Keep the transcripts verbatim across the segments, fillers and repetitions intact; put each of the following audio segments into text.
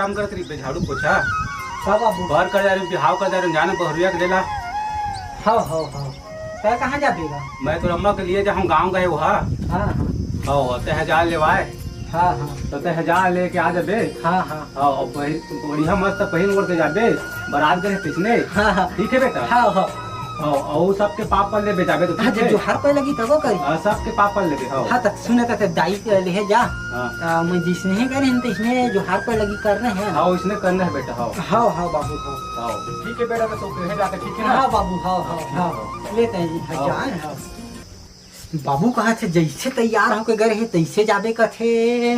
काम करत रही बे, झाड़ू पोछा। का बाबू? घर कर जा रही, बिहाव कर जा रही, जाने बहुरिया के लेला। हाँ, हाँ, हाँ। तै कहाँ जाबे गा? मैं तो अम्मा के लिए जाहूँ, गाँव गए वहा। हाँ, हाँ। हाँ, तै हजार लेवाए। हाँ, हाँ। तो तै हजार लेके आ जाबे। हाँ, हाँ। हाँ, और पहि-, बढ़िया मस्त पहिन ओढ़ के जाबे, बारात गए तइसने। हाँ, हाँ। ठीक है बेटा? हाँ, हाँ। हाँ, और सबके पाँव पर लेबे जाबे तो, हाँ, ठीक जब है? जोहार पै लगी तब करी। हाँ, सबके पाँव पर लेबे, हाँ। हाँ, त सुने त, त दाई के लेहे जा। हाँ। आ, मैं जइसने ही करे हन, तइसने जोहार पै लगी करना है। हाँ, वइसने करना है बेटा, हाँ। हाँ, हाँ बाबू, हाँ। हाँ। ठीक है बेटा, तो सो कहे जाके, ठीक है ना? हाँ बाबू, हाँ, हाँ, हाँ, हाँ। ठीक है। लेते हैं जी, हाँ। जान, हाँ। बाबू कहत हे, जइसे तैयार होके गए रहे, तइसे जाबे कथे।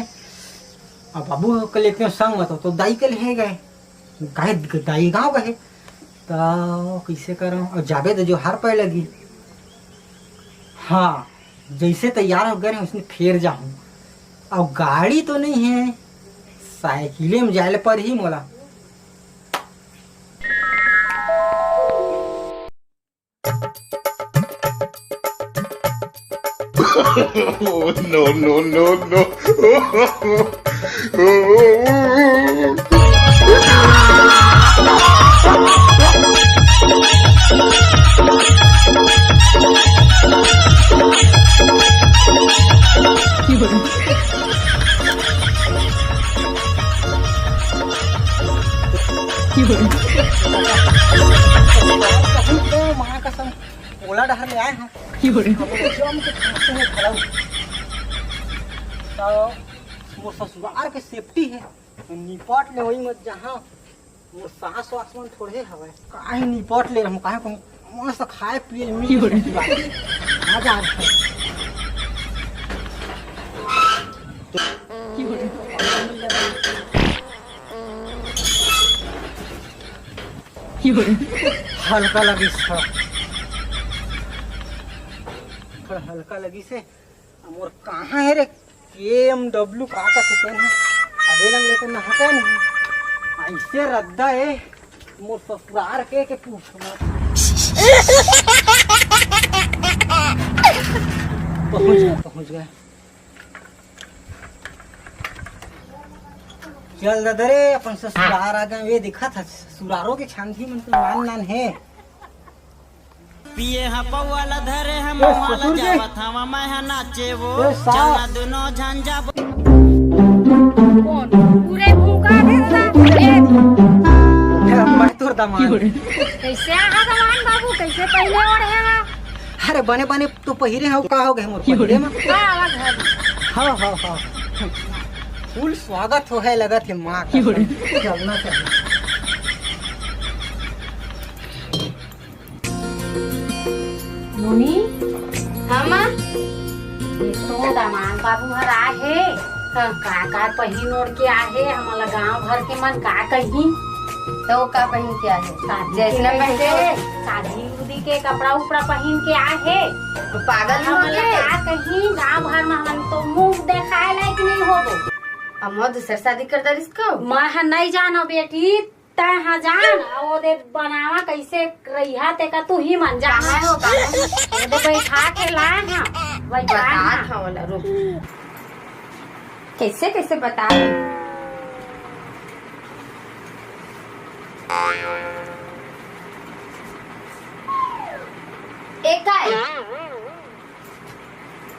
अब बाबू के लेके संग में तो, तो दाई के लेहे गए। गाय, दाई गाँव गए। त कइसे करंव? अब जाबे त जोहार पै लगी। हाँ, जइसे तैयार हो गए रहे, वइसने फेर जाहूँ। अब गाड़ी तो नइ हे, साइकिले में जाए ल परही मोला। Oh, no, no, no, no. माँ कसम, ओला डहर ले आए हँव। जम के खाते हैं खड़ाऊ। त मोर ससुरार के safety हे, निपट ले होई मत जहाँ। मोर सास वास मन थोड़े हवय। काहे निपट ले रहूं, काहे कहूं, मस्त खाए पिए मिल जाए। मजा आ जाए। हल्का लगिस थोड़ा। थोड़ा हल्का लगिस हे। अब मोर कहाँ हे रे? के एम डब्ल्यू का कथे तेन ह? अबे लंग लेके नहाता नहीं। ऐसे रद्दा ए, मोर ससुरार के, के पूछ मत। पहुंच गए, पहुंच गए। चल दादा रे, अपन ससुरार आ गए। ये दिखा था ससुरारों के छांदी मन के नान नान हे। पिए ह पौवा ला धरे ह ए, मौहा ला ससुर जी। जावत हवा मैं ह नाचे वो। ए, सास। चलना दुनो झन जाबो। कौन? पूरे भूखा है दादा। ए, मैं तोर दामाद। कैसे आहा दामाद बाबू, कैसे पहले ओढ़े हा? अरे बने बने तो पहिरे हव, का हो गए मोर पहिरे में? का आवा घर में? हाँ, हाँ, हाँ। फुल स्वागत हो है, लगत है माँ का। चलना चाहिए। मुनी, हाँ माँ। ये तो दामाद बाबू हर आए हे। हाँ। का का पहिन ओढ़ के आए हे, हमला गांव भर के मन का कही? तो का पहिन के आए हे? शादी जैसने के पहने जैसे हो। शादी उदी के कपड़ा उपड़ा पहिन के आए हे। तो पागल हो हमला गए? का कही, गांव भर में हमन तो मुंह देखाए लायक नहीं होबो। अम्मा दूसर शादी कर दरिस को? मैं ह नहीं जानो बेटी, तै हा जान, अउ ओदे बनावा कइसे रहिहा, तेका तू ही मन जान। कहाँ हो, कहाँ हो? ओदे बैठा के लाए हा, बैठा बतात हा। हव ला, रुक। कइसे, कइसे बता? एक का है?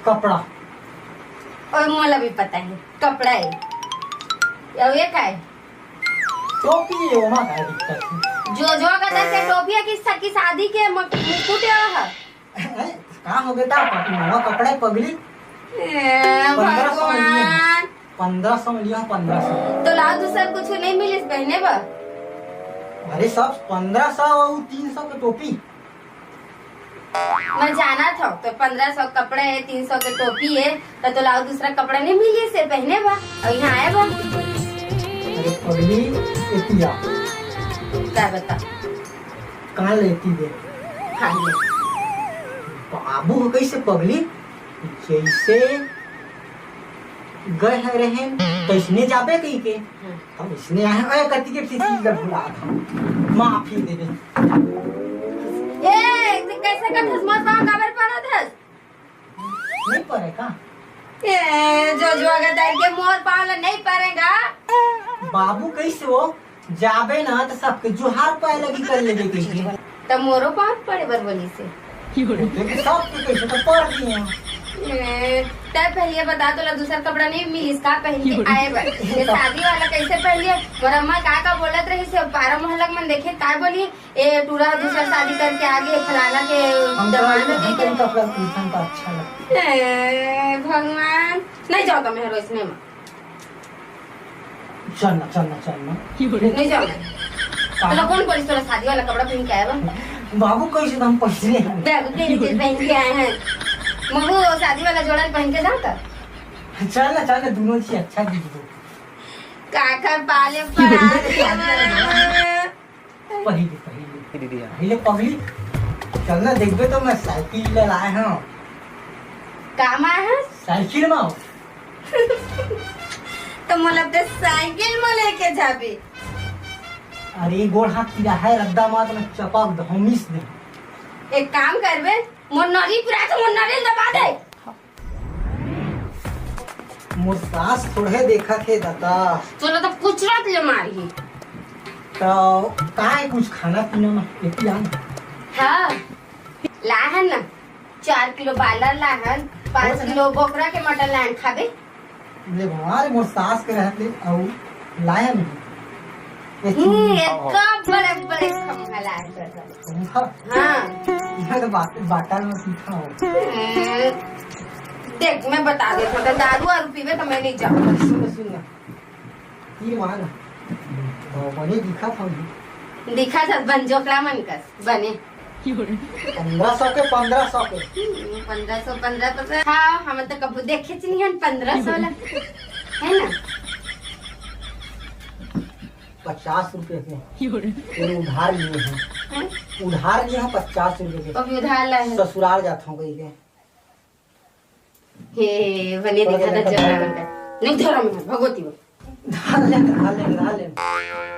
कपड़ा। अउ मोला भी पता है, कपड़ा है। अउ एक का है? टोपी, ओमा का दिक्कत है? जो, जो गदर के टोपी है कि सखी शादी के मु-, मुकुट है वह। हैं? का हो गया? का नवा कपड़ा है पगली? ए, पन्द्रह सौ में लिया। भगवान। पन्द्रह सौ में लिया, पन्द्रह सौ। तो लाओ, दूसर कुछ नहीं मिलिस बहने बा? अरे, सब पन्द्रह सौ और तीन सौ के टोपी। मैं जानत हव, तो पन्द्रह सौ कपड़ा है, तीन सौ के टोपी है, तो तोला अउ दूसरा कपड़ा नहीं मिलिस हे पहने बा, अउ यहाँ आए बा। अरे पगली, एती आ। का बता? कहाँ लेती दे? हाँ, ले। बाबू हो कैसे पगली? जैसे गए हैं रहेन, तो इसने जाबे कही के। हाँ। अब इसने आए, अरे, कति के फिर चीज भुला था। माफी दे दे। ए, तू कैसे करथस? मोर पाँव काबर परत हस? नहीं परे का? ए, जो जुआ का डर के मोर पाँव ला नहीं पड़ेगा। बाबू कइसे हो? जाबे ना त सबके जोहार पाए लगी कर लेबे कइसे। त मोरो पाँव पड़े बर बोलिस हे। देख, सबके कइसे तो पड़ दिए हैं। ए, तै पहले बता, तोला दूसर कपड़ा नहीं मिलिस का पहन के आए बर? ये शादी वाला कइसे पहन लिया? मोर अम्मा का का बोलत रहिस हे, पारा मोहल्ला के मन देखे, काय बोली? ए, टूरा दूसर शादी करके आ गे, फलाना के हम तो, जमाना हम के तो कपड़ा पहनता अच्छा लगता। ए, भगवान, नहीं जाओ तो मैं रोइस नहीं माँ। चल ना, चल ना, चल ना। नहीं जाओ मैं। का? तोला कौन बोलिस तोला शादी वाला कपड़ा पहन के आए बा? बाबू कइसे तो हम पैसे नहीं। बाबू के लिए पहन के आए हैं। मगू शादी वाला जोड़ा पहन के जाओ तो। चल ना, चल ना, दोनों चीज अच्छा दीजिए। काकर पाले पड़ा। पहिले, पहिले। दीदी, हाँ। पहिले पगली, चल ना देखबे तो मैं साइकिल ले लाए हूँ। का मा है? साइकिल मा। तो मोला तो साइकिल मा लेके जाबे। अरे गोड़ हाथ पीला है, रद्दा मा तो मैं चपक धमिस दे। एक काम करबे, मोर नरी पुरा तो मोर नरी दबा दे। मोर सास थोड़े देखत हे दादा। तोला तो कुचरत ले मारही। तो काय कुछ खाना पीना में एती आन? हाँ, लाहन ना, चार किलो बायलर लाहन, पाँच किलो बोकरा के मटन लाहन, खाबे? ले भगवान रे, मोर सास के रहते अउ लाहन। हम्म, एक बड़े बड़े खम्भा लाहन। खम्भा? हाँ। यह तो बात, बाटा में सीखा हो। हम्म, देख, मैं बता देत हूँ, तो दारू वारू पीबे तो मैं नहीं जाऊँ। सुन, सुन ना। तीर मार ना। तो बने दिखा था मुझे। दिखा था बन जोकड़ा मन कस, बने। पन्द्रह सौ के, पन्द्रह सौ के। हम्म, पन्द्रह सौ, पन्द्रह सौ। हाँ, हम तो कबू देखे च नहीं हन पन्द्रह सौ ला। है ना? पचास रुपए के। तेरे उधार लिए हैं। हैं? उधार लिए हैं पचास रुपए के। अभी उधार ला है। ससुराल जाता हूँ कहीं के। हे, बने दिखा था जगह में। नहीं धरो मैं, भगवती बोल। धार ले, धार ले, धार ले।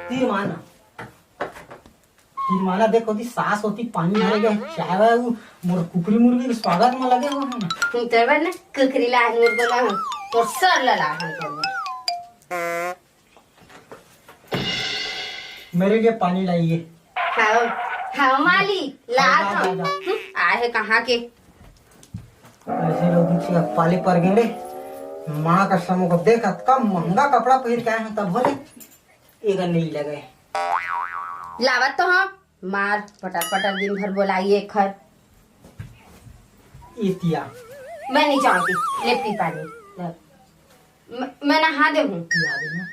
तीर माना। तीर माना, देखो दी सास होती पानी आ गया, चाय वो मोर कुकरी मुर्गी के स्वागत में लगे हुए हैं। तू तो बन कुकरी ला मुर्गो ला, तोर सर ला ला हम तो। मेरे लिए पानी लाइए। हाँ, हाँ, माली, ला हाँ, तो। हाँ, हाँ। हम्म, आए है कहाँ के? ऐसे लोग पीछे पाले पर गए रे। माँ का समूह को देख, कम महंगा कपड़ा पहन के आए हैं, तब बोले, "ये गन नहीं लगे।" लावत तो हम, मार, पटर पटर दिन भर बोलाइए खर। इतिया। मैं नहीं चाहती, ले पी पानी, ले। म-, मैं नहा दे हूँ। पिया दे ना।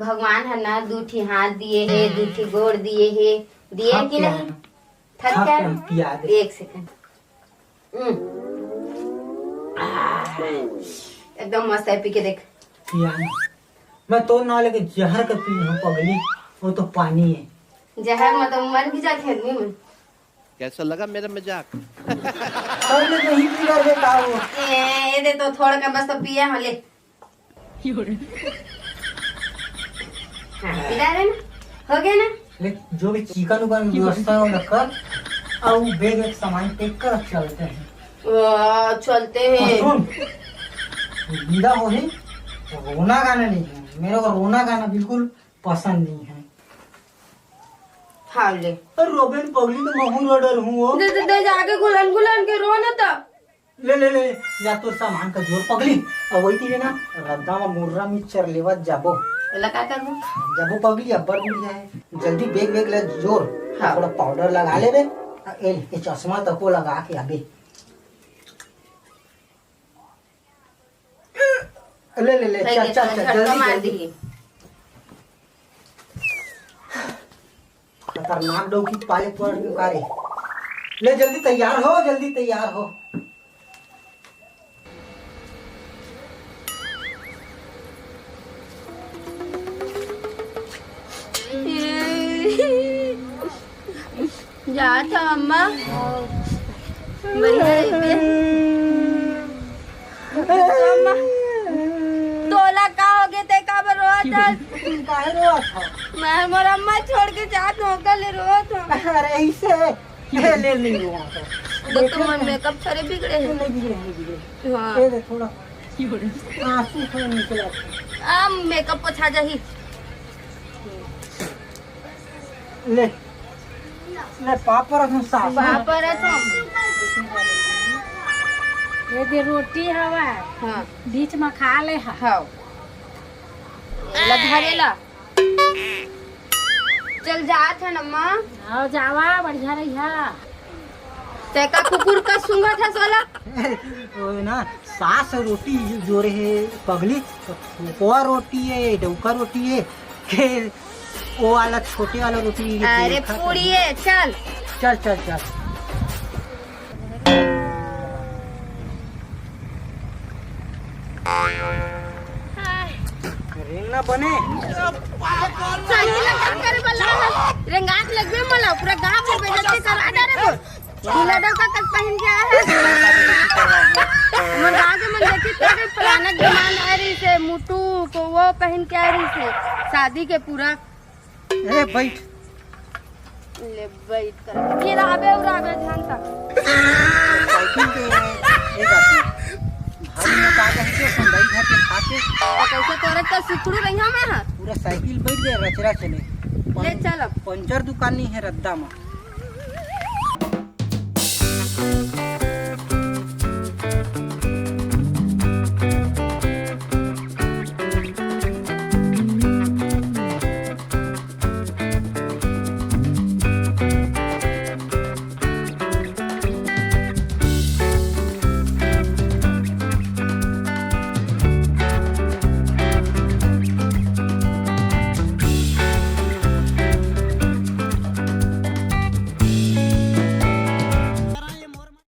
भगवान है ना, दू ठी हाथ दिए हे, दू ठी गोड़ दिए हे, दिए हाँ, कि पिया नहीं? ना। थक हाँ, क्या? पिया, पिया दे। एक सेकंड। हम्म। आह, एकदम मस्त है, पी के देख। पिया ना। मैं तो ना लेके जहर के पी हूँ पगली, वो तो पानी है। जहर में तो मर भी जाते आदमी में। कैसा लगा मेरा मजाक? अरे नहीं पी रहे का वो? ए, ये दे तो थोड़ा का बस तो पिया हूँ, ले। हाँ, पिला रहे ना? हो गया ना? ले, जो भी चिकन उकन व्यवस्था हो ना कर, और बैग एक सामान पैक कर, चलते हैं। वाह, चलते हैं। और सुन, विदा हो ही, रोना गाना नहीं है। मेरे को रोना गाना बिल्कुल पसंद नहीं है। हाँ, ले। अरे रोबेन पगली तो महू रो डर हूँ वो। दे, दे, दे, जाके गुलन गुलन के रो ना तो। ले, ले, ले, जा तोर सामान का जोर पगली। अब वही तीने ना, रद्दा में मुर्रा मिक्सचर लेवत जाबो। ओला का करबो? जाबो पगली, अब्बड़ दूर जाए। जल्दी बैग वैग ले जोर। हाँ। थोड़ा पाउडर लगा ले रे। आ, ए, ए चश्मा तको लगा के आबे। ले, ले, ले, भाई चल, के चल, तो चल, झटका जल्दी, मार जल्दी। दी। खतरनाक डौकी पाले पड़ गयो का रे। ले जल्दी तैयार हो, जल्दी तैयार हो। जात हव अम्मा। बढ़िया रहिबे। अम्मा, तोला का होगे, ते काबर रोवत हस? काहे रोवत हव? मैं मोर अम्मा छोड़ के जात हूँ, ओकर ले रोवत हूँ। अरे, ऐसे? ले, ले, नहीं रोवत हव। देख तो मोर मेकअप सारे बिगड़े हे। नहीं बिगड़े, नहीं बिगड़े। हाँ। ए दे, थोड़ा आंसू तो निकला। अब मेकअप पोछा जाही। ले, ले पापड़ रखूं सास। पापड़ रखूं। ये दे रोटी हवा। हाँ। बीच में खा ले हा। हाँ। ला धरे ला। चल जात हन अम्मा। हाँ, जावा, बढ़िया रहिहा। तै का कुकुर का सूंघत हस ओला? ओ ना, सास रोटी जोरे हे पगली, तो फोकवा रोटी हे, डौका रोटी हे, के ओ वाला छोटे वाला रोटी हे, अरे देखा पूड़ी हे, चल। चल, चल, चल। रेंगना बने। साइकिल ला कम करे वाला है। रेंगात लगबे मोला, पूरा गांव में बेइज्जती करा दे रे मोर। ढीला डौका कस पहिन के आए हे। हमर गांव के मन देखी तो फलाना के जमान आए रहिसे, मुटु को वो पहिन के आए रहिसे, शादी के पूरा। ए, बैठ। ले बैठ कर। ये रहा बे, उड़ा बे, ध्यान तक। साइकिल के एक आदमी भारी मोटा कह के संदाई घर के खा के। तो कैसे तोरे तो सुखड़ू रही हमें हा? पूरा साइकिल बैठ गया, रचरा चले। ले चल अब। पंचर दुकान नहीं है रद्दा में।